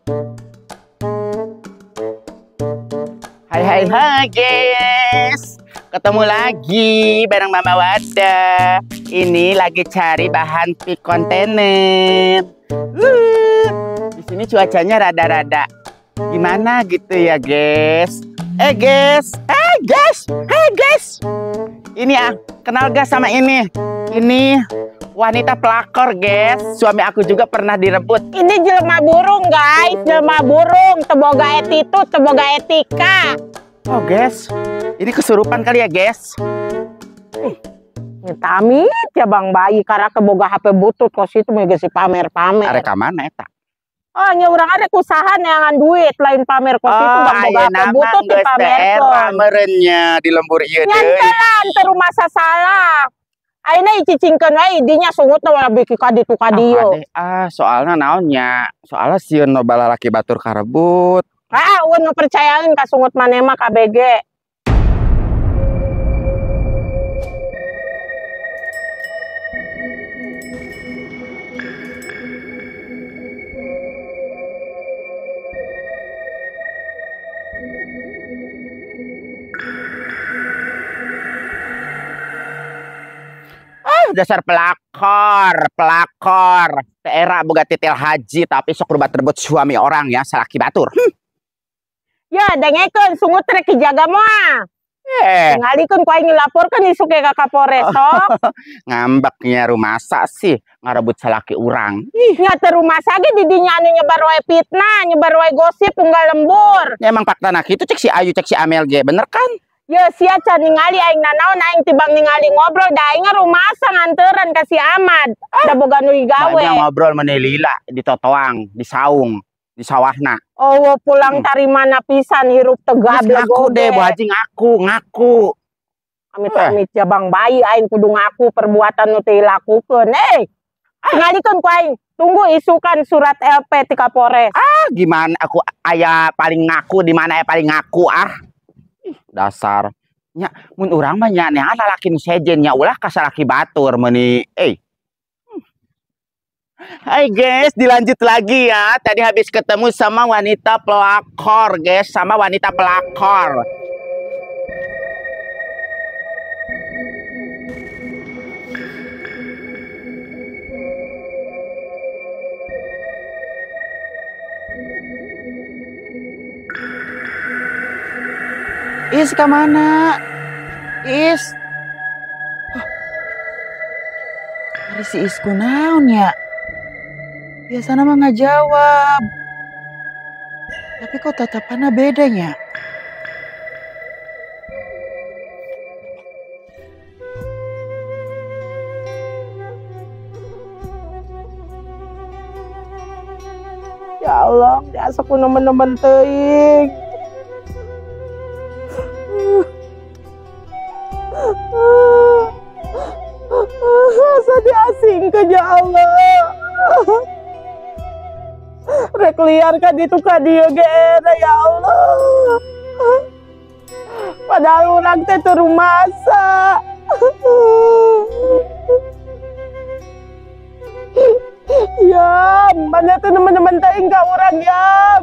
Hai hai hai guys, ketemu lagi bareng Mama Wada. Ini lagi cari bahan pik kontainer. Di sini cuacanya rada-rada gimana gitu ya guys. Guys, guys, guys. Ini ah, kenal gak sama ini? Ini wanita pelakor guys. Suami aku juga pernah direbut. Ini jelema burung guys, jelema burung, teboga attitude, teboga etika. Oh guys, ini kesurupan kali ya guys. Amit ya bang bayi karena keboga HP butut kos itu mah si pamer-pamer. Arek ka mana eta? Oh nya urang arek usaha neangan duit lain pamer kos itu bang boga HP butut dipamerkeun. Merenya di lembur ieu deui. Nyantelan teu rumasa salah. Ayeuna icicingkeun wae dinya sungutna wala biki ka ditu ka dieu. Ah, soalna naon nya? Soalna sieun loba lalaki batur karebut. Ah, eueun nu percayaeun ka sungut maneh mah KBG. Dasar pelakor, pelakor. Era boga titel haji tapi sok rebut-rebut suami orang ya, salaki batur. Ya, dengekeun sungut rek dijaga moal. Tingalikeun ku aing dilaporkeun isuk ge ka Kapolres sok. Ngambeknya rumasa sih ngarebut salaki urang. Nya teu rumasa ge di dinya anu nyebar wae fitnah, nyebar wae gosip unggal lembur. Ya emang faktana kitu cek si Ayu cek si Amel ge, bener kan? Ya sia can ningali aing nanaon aing tibang ningali ngobrol da aing rumasa nganteran ka si Ahmad. Da boga nu digawe. Banyak ngobrol meni lila di totoang, di saung, di sawahna. Oh pulang tari mana pisan hirup tegableg ngaku deh Bu Haji ngaku, ngaku. Amit-amit ya bang bayi aing kudu ngaku perbuatan nu teu dilakukeun. Tingalikeun ku aing. Tunggu isukan surat LP ti Kapolres. Ah, gimana aku aya paling ngaku di mana aya paling ngaku ah. Dasar nya mun urang mah nya neangan lalaki nu sejen nya ulah ka salaki batur meuni. Hai guys, dilanjut lagi ya. Tadi habis ketemu sama wanita pelakor guys, sama wanita pelakor. Is ke mana? Is. Oh. Ari si Is kunaon ya? Biasana mah nggak jawab. Tapi kok tatapannya bedanya? Ya Allah, diasa ku nemen-nemen teuing. Asa diasingkeun ya Allah. Rek liar ka ditu ka dieu ge era ya Allah. Padahal urang teh teu rumasa. Ya, mana teh nemen-nemen teuing ka urang ya.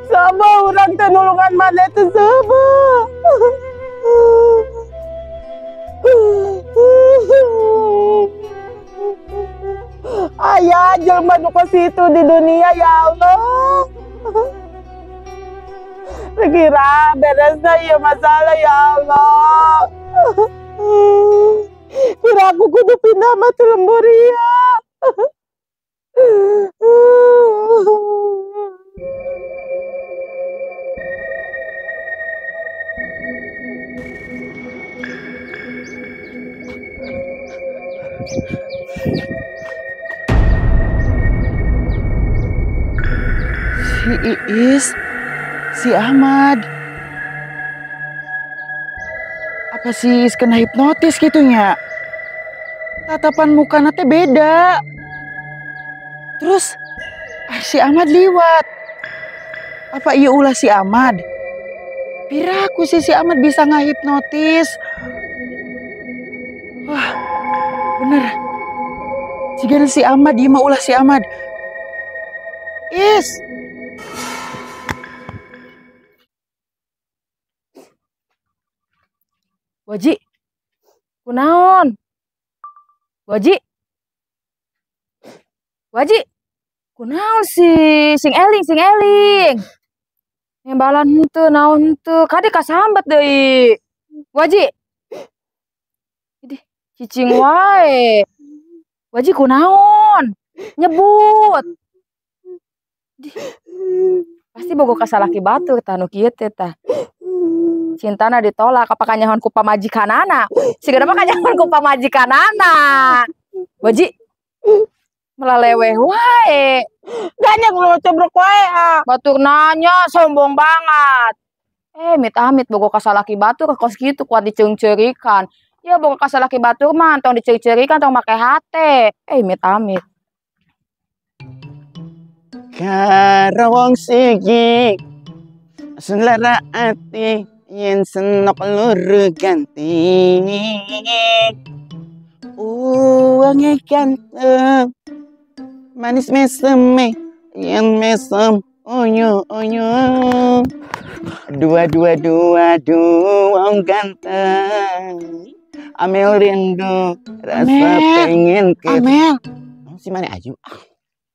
Sama urang teh nulungan maneh teh sama. Ayah jelma nu kos itu di dunia ya Allah. Kira beresna ieu masalah ya Allah. Kira aku kudu pindah mah teu lembur ieu. Si Iis, si Ahmad. Apa si Iis kena hipnotis gitunya? Tatapan muka nate beda. Terus si Ahmad liwat. Apa iya ulah si Ahmad? Piraku sih si Ahmad bisa ngahipnotis. Wah, bener. Jika si Ahmad, dia mau ulah si Ahmad. Is. Waji. Kunaon? Waji. Waji. Kunaon sih? Sing eling, sing eling. Nembalan henteu, naon henteu. Kade kasambat deui. Waji. Idih, cicing wae. Waji kunaon? Nyebut. Idih. Pasti bogo ka salaki batur tah nu kieu teh tah. Cintana ditolak apa kanyahoan ku pamajikanana. Sigana mah kanyahoan ku pamajikanana. Waji. Melaleweh wae. Ganyang lu cebrok wae ah. Batur nanya sombong banget. Amit-amit bogo ka salaki batur kos kitu kuat diceungceurikan. Ya bogo ka salaki batur mah tong diceungceurikan tong make hate. Amit-amit. Karo wong siji selara ati yen senok luru ganti. Uangnya ganteng manis meseme yen mesem onyo onyo. Dua dua dua dua ganteng Amel rindu rasa Amel. Pengen ke Amel. Si mana ayu?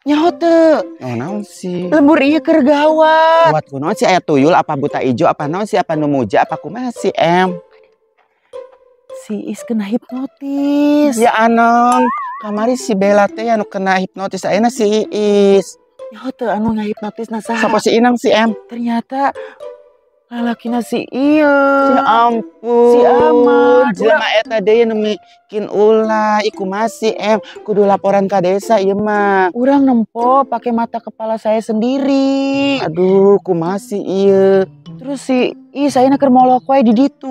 Nyaho teu. Oh, naon sih? Lembur ieu keur gawat. Buat kunaon sih aya tuyul apa buta ijo apa naon sih apa nu muja apa kumaha sih em? Si Is kena hipnotis. Ya anong, kamari si Bella teh anu kena hipnotis ayeuna si Iis. Nyaho teu anu ngahipnotisna saha? Sapa si Inang si em? Ternyata lalakina si ieu. Si ampun. Si Ahmad. Jelema eta deui nu bikin ulah, iku masih em kudu laporan ka desa ieu mah. Urang nempo pakai mata kepala saya sendiri. Aduh, kumaha sih ieu? Terus si Is ayeuna keur molok wae di ditu.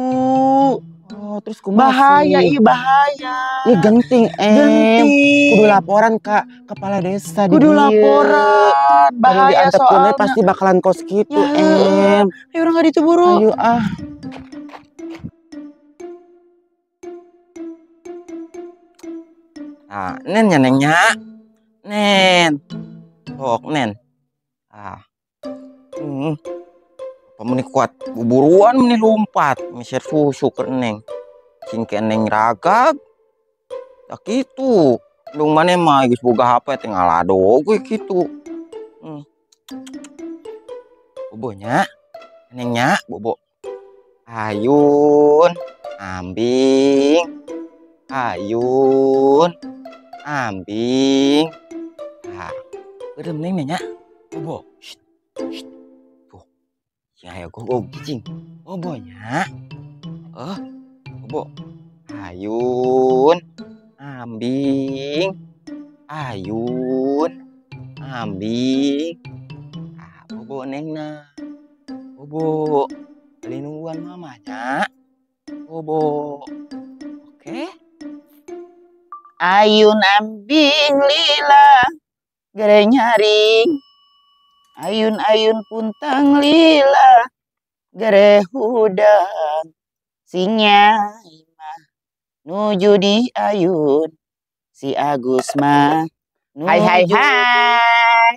Oh, terus kumaha Bahaya sih? ieu bahaya. Ieu genting em. Genting. Kudu laporan ka kepala desa di Kudu dieu. laporan. Kalau Bahaya diantep kuno soalnya. Pasti bakalan kos kitu Ya, em. Ayo urang ka ditu buru. Ayo ah. Ah, nen nya neng nya. Nen. Sok nen. Ah. Apa meni kuat buburuan meni lompat, meser susu ke neng. Sing ke neng ragag. Tak kitu. Dung maneh mah geus boga HP teh ngalado ge kitu. Bobo nya. Neng nya, bobo. Ayun, ambing. Ayun, ambing. Ah, udah mending nya. Bobo. Shh, shh. Tuh. Ya ayo go gicing. Bobo nya. Oh, bobo. Ayun, ambing. Ayun, ambing. Ah, bobo neng na. Bobo. Beli nungguan mamanya. Bobo. Oke. Ayun ambing lila gere nyaring. Ayun ayun puntang lila gere hudang. Sinyai mah nuju di ayun. Si Agus mah Hai hai hai.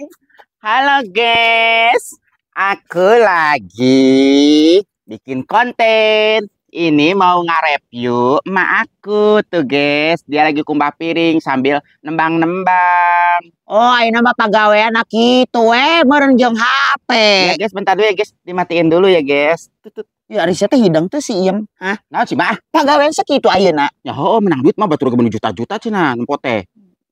Halo guys. Aku lagi bikin konten. Ini mau nge-review emak aku tuh guys. Dia lagi kumbah piring sambil nembang-nembang. Oh, ayeuna mah pagawean kitu we meureun jeung HP. Ya guys, bentar dulu ya guys. Dimatiin dulu ya guys. Tutut. Ya ari sia teh hidang teh si Iem. Hah? Naon sih mah? Pagawean sakitu ayeuna. Ya heuh menang duit mah batur ge juta-juta cenah nempo teh.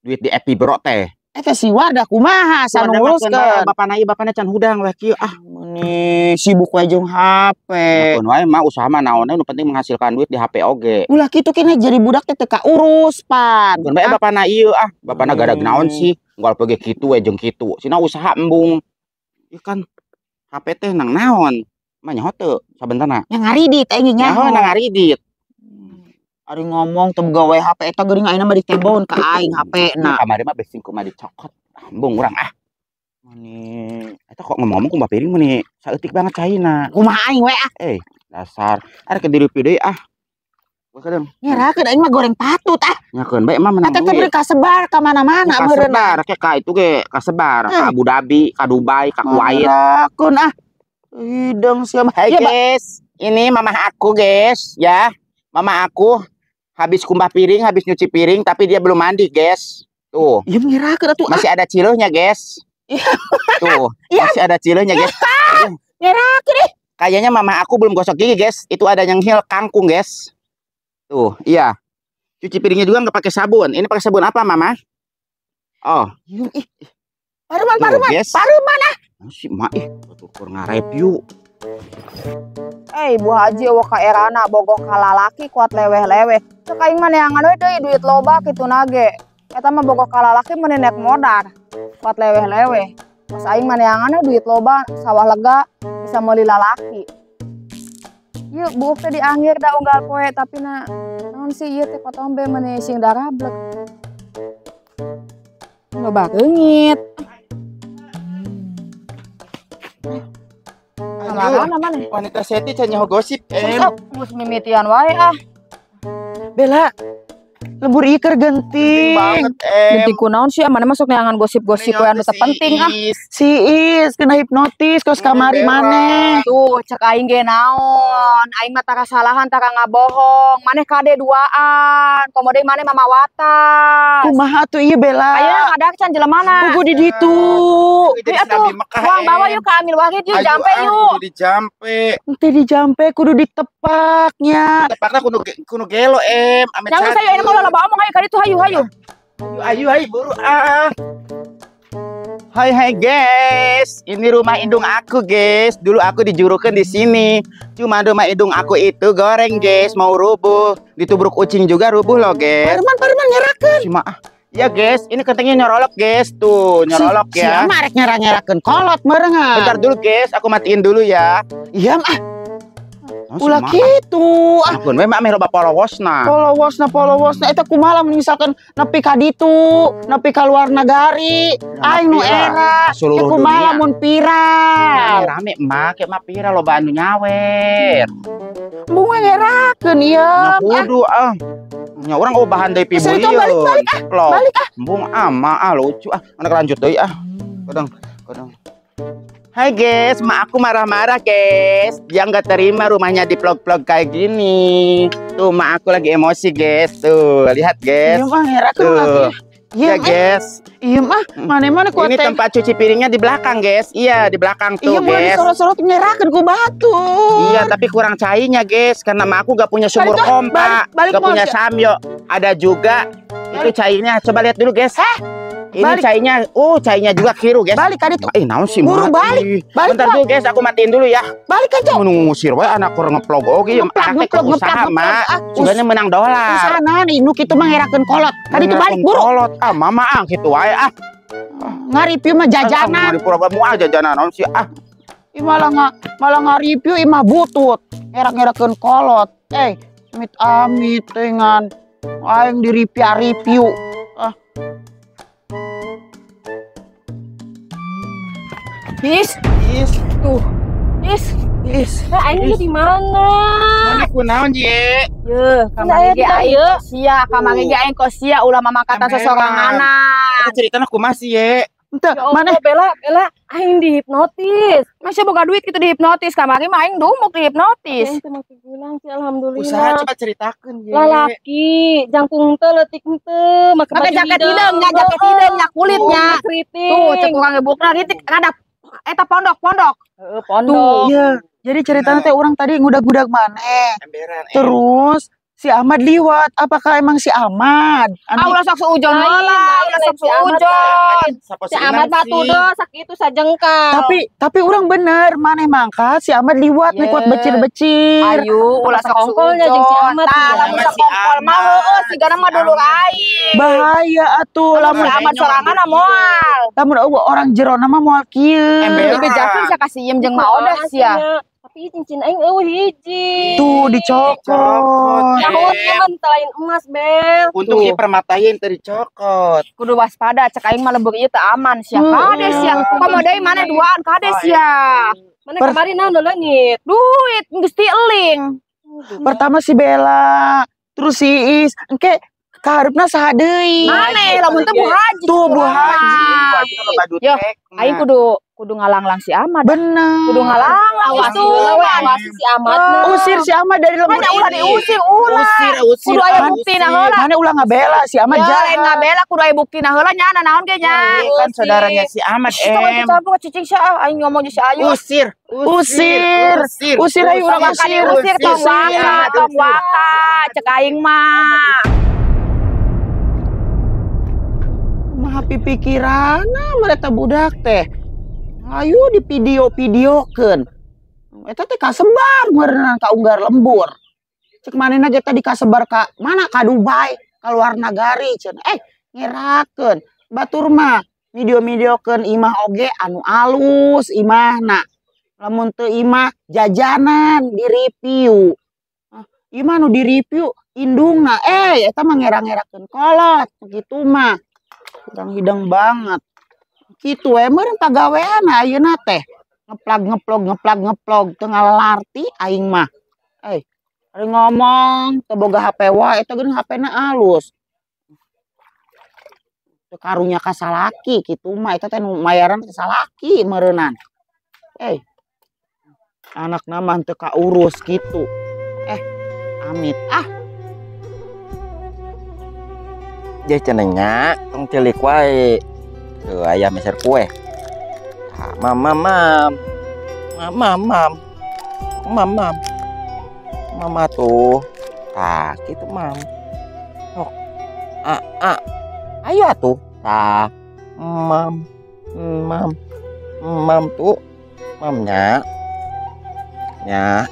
Duit di Epi Bro teh. Eta si Wardah kumaha Wardah anu mah nguruskeun. Bapana ieu bapana can hudang we kieu ah. Meuni sibuk we jeung HP. Keun wae mah usaha mah naon nu penting menghasilkan duit di HP oge. Ulah kitu kena jadi budak teh teu kaurus pan. Keun bae bapana ieu ah, bapana gadag naon sih? Unggal poe ge kitu we jeung kitu. Sina usaha embung. Ieu kan HP teh nang naon? Mah nyaho teu sabentarna. Nya ngaridit aing Nyaho nyaho. nang ngaridit. Ari ngomong teu boga we HP eta geuring ayeuna mah ditebon ka aing HP-na. Kamari mah besing kumaha dicokot. Embung urang ah. Mani Eta kok ngomong-ngomong kumaha piring meni saeutik banget caina. Kumaha aing we ah. Dasar arek di deui ah. Kadang Nyerakeun aing mah goreng patut ah. Nyakeun bae mah menang Eta teh duit. beri kasebar ka mana-mana meureun. Kasebar ke ka itu ge kasebar ka Abu Dhabi, ka Dubai, ka Kuwait. Nyerakeun ah. Hidang sia mah. Hai Ya, Ba- guys, ini mamah aku guys ya. Mama aku habis kumbah piring, habis nyuci piring, tapi dia belum mandi, guys. Tuh. Ieu ngerakeun atuh. Masih ada ciluhnya, guys. Tuh, masih ada ciluhnya, guys. Ngerakeun ih. Kayaknya mama aku belum gosok gigi, guys. Itu ada yang hil kangkung, guys. Tuh, iya. Cuci piringnya juga nggak pakai sabun. Ini pakai sabun apa, Mama? Oh. Ih. Paruman, paruman, paruman ah. Si mak ih, tuh ngareview. Eh, Ibu Haji eueuh ka erana bogoh ka lalaki kuat leweh-leweh. Cek aing mah neangan we deui duit loba kitu nage. Eta mah bogoh ka lalaki meuni nek modar. Kuat leweh-leweh. Pas aing mah neangan duit loba, sawah lega bisa meuli lalaki. Yeuh buuk teh dianggir da unggal poe tapi na naon sih ieu teh kotombe meuni sing darablek. Loba reungit. Mana mana? Wanita seti can nyaho gosip. Geus mimitian wae ah. Bella, lembur ieu keur genting. Banget, genting kunaon sih mana masuk neangan gosip-gosip we anu teu penting ah. Si Is kena hipnotis kos kamari maneh. Tuh cek aing ge naon. Aing mah tara salahan tara ngabohong. Maneh kade duaan. Komo deui maneh mama watas. Kumaha atuh ieu Bella? Ayeuna ngadak can jelemana. Pugu di ditu. Ayo atuh. Uang bawa yuk ke Amil Wahid yuk jampe yuk. Kudu dijampe. Henteu dijampe kudu ditepaknya. Tepakna kudu kudu gelo em. Jangan saya ini kalau loba omong ayo ka ditu hayu hayu. Ayo ayo buru ah. Hai hai guys, ini rumah indung aku guys. Dulu aku dijurukan di sini. Cuma rumah indung aku itu goreng guys, mau rubuh. Ditubruk ucing juga rubuh loh guys. Parman parman ngerakeun. Cuma ah. Ya guys, ini kentengnya nyorolok guys tuh, nyorolok si, ya. Si ama rek nyerah-nyerahkeun kolot meureungan. Bentar dulu guys, aku matiin dulu ya. Iya ah. Ulah kitu ah. Ampun we mah loba polowosna. Polowosna polowosna eta kumaha lamun misalkan nepi ka ditu, nepi ka luar nagari, aing nu era. Seluruh kumaha lamun viral. Rame mah ke mah viral loba anu nyawer. Bunga ngerakeun ieu. Nya kudu ah. Nya urang oh bahan deui pibuieun. Balik balik ah. Balik ah. Embung ah mah ah lucu ah. Anak lanjut deui ah. Kadang kadang. Hai guys, mak aku marah-marah guys. Dia nggak terima rumahnya di vlog-vlog kayak gini. Tuh mak aku lagi emosi guys. Tuh lihat guys. Iya mah tuh. Iya guys. Iya mah, mana-mana kuat. Ini tempat cuci piringnya di belakang guys. Iya di belakang tuh iya, guys. Iya sorot-sorot nyerahkan ku batu. Iya tapi kurang cairnya guys, karena mak aku gak punya sumur pompa, gak punya samyo. Ada juga itu cairnya. Coba lihat dulu guys. Heh. Ini balik. Cairnya, oh cairnya juga kiru guys. Balik kali tuh. Eh, naon sih? Buru balik. Balik. Bentar dulu guys, aku matiin dulu ya. Balik aja. Mun ngusir wae anak kur ngeplog oge, anak teh usaha mah. Sugana menang dolar. Usaha naon nu kitu mah ngerakeun kolot. Tadi tuh balik buru. Kolot ah mama ah kitu wae ah. Ngareview mah jajanan. Di program ah jajanan naon sih ah. Ih malah ngareview imah butut. Ngerak-ngerakeun kolot. Eh, amit-amit dengan aing di review. Ah. Is, is, tuh, is, is. Aing di mana? Mana kunaon ye? Yeuh, kamari ge aing sia, kamari ge aing kos sia ulah mamakatan sesoranganan. Eta ceritana kumaha sih ye? Henteu, mana Bella, Bella, aing dihipnotis. Masih boga duit kitu dihipnotis, kamari mah aing dumuk dihipnotis. Aing teh masih gulang sih alhamdulillah. Usaha coba ceritakeun ye. Lalaki, jangkung teh leutik teu, make baju jaket hideung nya, jaket hideung nya kulitnya. Tuh, cek urang gebukna ritik kadap. Eta pondok-pondok. Heeh, pondok. Iya. Jadi ceritanya teh orang tadi ngudag-ngudag maneh. Terus si Ahmad liwat. Apakah emang si Ahmad? Ah, ulah sok suujon heula, ulah sok suujon. Si Ahmad mah tuduh sakitu sajengkal. Tapi orang bener maneh mangkat si Ahmad liwat nih kuat becir-becir. Ayo, ulah sok suujon jeung si Ahmad. Tah, lamun sakongkol mah heueuh sigana mah dulur aing. Bahaya atuh lamun Ahmad sorangan moal. Lamun eueuh orang jerona mah moal kieu. Dibejakeun sia ka si Iem jeung Maodah sia. Tapi cincin aing eueuh hiji. Tuh dicokot. Tahun mah lain emas, Bel. Untung ieu permata ieu teu dicokot. Kudu waspada cek aing mah lembur ieu teu aman sia. Kade sia. Komo deui maneh duaan kade sia. Maneh kamari naon leungit? Duit geus tieling. Pertama si Bella, terus si Is, engke Kaharepna saha deui? Maneh lamun teu Bu Haji. Tuh Bu Haji. Yo, aing kudu ngalanglang si Ahmad. Bener. Kudu ngalanglang Awasi itu. heula we, awasi si Ahmad. Usir si Ahmad dari lembur Mana ulah ini. diusir ulah. Usir, usir. Kudu aya buktina heula. Mana ulah ngabela si Ahmad Ya, jahat. lain ngabela kudu aya buktina heula nya naon ge nya. Ini kan saudaranya si Ahmad, Tong em. campur cicing sia ah, aing ngomong jeung si Ayu. Usir, Usir. usir. Usir ayo urang Tong waka usir. diusir tong Usir. waka, tong waka cek aing mah. Kumaha pipikiranna mereka budak teh. Ayo di video-videokeun. Eta teh kasebar meureunna ka unggar lembur. Cek manehna ge tadi kasebar ka mana ka Dubai, ka luar nagari cenah. Ngerakeun. Batur mah video-videokeun imah oge anu alus imahna. Lamun teu imah jajanan di-review. Ah, imah nu di-review indungna eta mah ngera-ngerakeun kolot kitu mah. Kurang hidang banget. Kitu we meureun pagawean ayeuna teh. Ngeplag ngeplog ngeplag ngeplog teu ngalalarti aing mah. Ari ngomong teu boga HP wae eta geuning HP-na alus. Teu karunya ka salaki kitu mah eta teh nu mayaran teh salaki meureunan. Anakna mah teu kaurus kitu. Amit ah. Dia cenah nya tong cilik wae. Tuh aya meser kue. Ah, mam mam mam. Mam mam mam. Mam mam. Mama tuh. Tah, kitu mam. Sok. Ah ah. Ayo atuh. Tah. Mam. Mam. Mam tuh. Mamnya. Nya.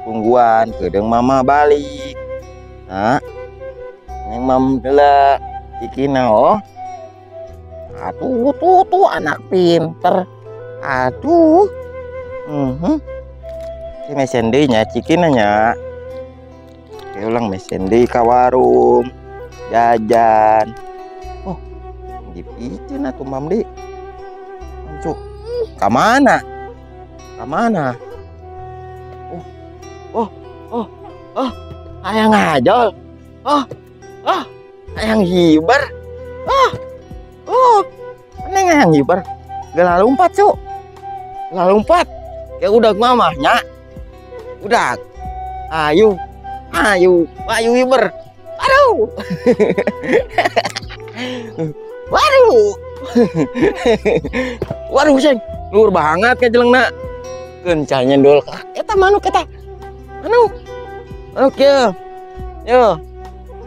Tungguan kedeung mama balik. Nah. Neng mam heula cikina oh. Aduh tuh tuh anak pinter. Aduh. Si mesen deui nya cikina nya. Oke, ulang mesen deui ka warung. Jajan. Oh, dipiceun atuh mam deui. Cuk. Ka mana? Ka mana? Oh. Oh, oh, oh. Hayang ngajol. Oh. Oh, hayang hiber. Oh. Oh. Neng hayang hiber. Gelah lompat, Cuk. Gelah lompat. Ya udah mama nya. Udah. Ayo. Ayo, ayo hiber. Aduh. Waduh. Waduh, Seng. Luhur banget ka jelengna. Keun nyendol ka. Eta manuk eta. Manuk. Manuk ye. Yo.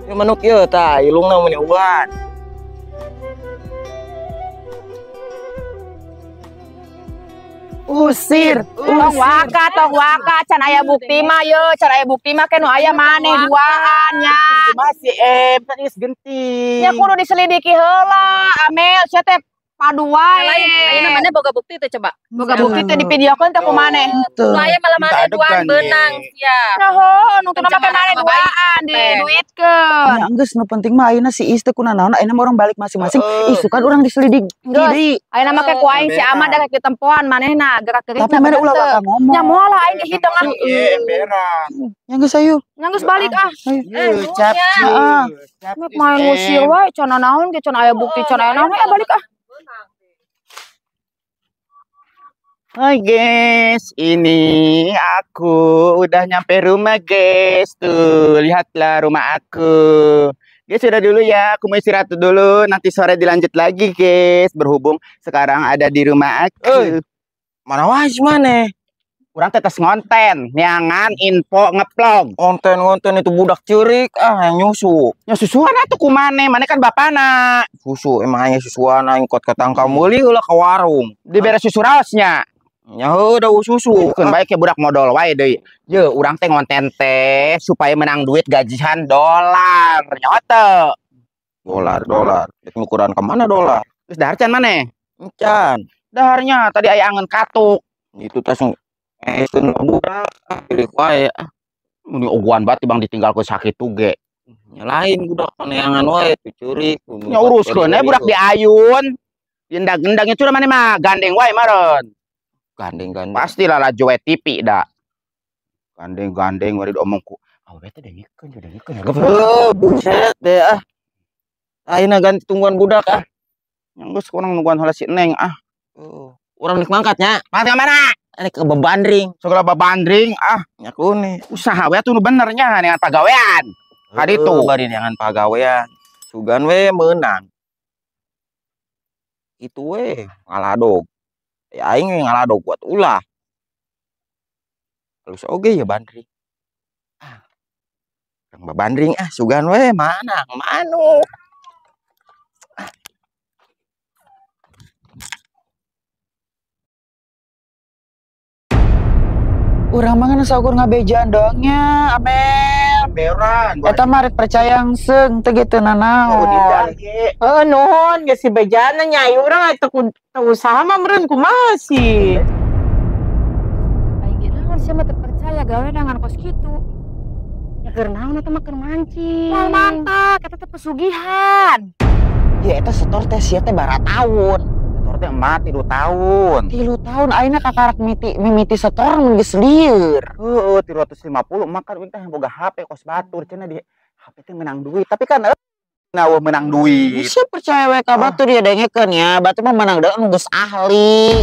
Yo manuk ye tah ilungna mun uban. Usir, Tong waka, tong waka, can aya bukti mah ye, can aya bukti mah ke nu aya maneh duaan nya. Masih kan geus genting. Nya kudu diselidiki heula, Amel sia teh padu wae. Lain, ayeuna maneh boga bukti teh coba. Boga bukti teh divideokeun teh ku maneh. Teu. Nu aya malah maneh Minta duaan adegan, beunang ye. sia. Nah, heuh, nu teu make maneh Pencemaran nama baik, duaan teh. diduitkeun. Nya geus nu penting mah ayeuna si Is teh kunanaon ayeuna mah urang balik masing-masing. Heeh. Isukan urang diselidiki Geus. deui. Ayeuna make ku aing si Ahmad da kitempoan manehna gerak-gerikna. Tapi mana ulah waka ngomong. Nya moal lah aing ge hideung ah. Iya, emberan. Nya geus ayo. Nya geus balik ah. Ye, cap. Heeh. Cap. Nek main ngusir wae can naon ge can aya bukti can aya naon balik ah. Hai guys, ini aku udah nyampe rumah guys. Tuh, lihatlah rumah aku. Guys, sudah dulu ya, aku mau istirahat dulu. Nanti sore dilanjut lagi guys. Berhubung sekarang ada di rumah aku. Mana wae si maneh? Kurang tetes ngonten, neangan info ngeplog. Konten-konten itu budak ceurik ah yang nyusu. Ya susuan atuh ku maneh, maneh kan bapana. Susu emang hanya susuan aing kot katang meuli heula ka warung. Dibere susu raosnya. Nya heuh da susu. Keun bae ke budak modal wae deui. Ye, urang teh ngonten teh supaya menang duit gajian dolar. Nyawa teu? Dolar, dolar. Rek ngukuran ka mana dolar? Geus dahar can maneh? Encan. Daharnya tadi aya angeun katuk. Itu tas ngeeseun ka budak, pilih wae ah. Ini oguan banget bang ditinggal ke sakit ge. Nya lain budak paneangan wae tuh ceurik. Nya uruskeun we budak diayun. Gendang-gendangnya curah maneh mah gandeng wae meureun. Gandeng-gandeng. Pasti lah laju we TV da. Gandeng-gandeng wari diomong ku. Awewe teh dengekeun dengekeun. Heuh, buset deh ah. Ayeuna ganti tungguan budak ah. Yang geus kurang nungguan heula si Neng ah. Urang nik mangkat nya. Mangkat ka mana? Ini ke bebandring. Segala bebandring ah. Nya kune. Usaha we atuh nu bener nya neangan pagawean. Ka ditu. Bari neangan pagawean. Sugan we meunang. Itu we ngaladog. Ya aing we ngaladog buat ulah. Halus oge ya bandring. Ah. Urang babandring ah sugan we manang manuk. Urang mah ngan saukur ngabejaan doang nya, Amel. Beran. Eta mah rek percaya engseung teu kitu nanaon. Heeh, nuhun geus si bejana nya ieu urang teu teu usaha mah meureun kumaha sih. Aing ge naon sia mah teu percaya gawe dengan kos kitu. Ya keur naon eta mah keur mancing. Moal mantap, eta teh pesugihan. Ya eta setor teh sia teh bara taun. Setor teh emak 3 tahun. 3 tahun ayeuna kakarak miti mimiti setor mun geus lieur. Heeh, 350 emak kan teh boga HP kos batur cenah di HP teh menang duit, tapi kan nah menang duit. Bisa percaya we ka batur ya dengekeun ya, batur mah menang deui nu geus ahli.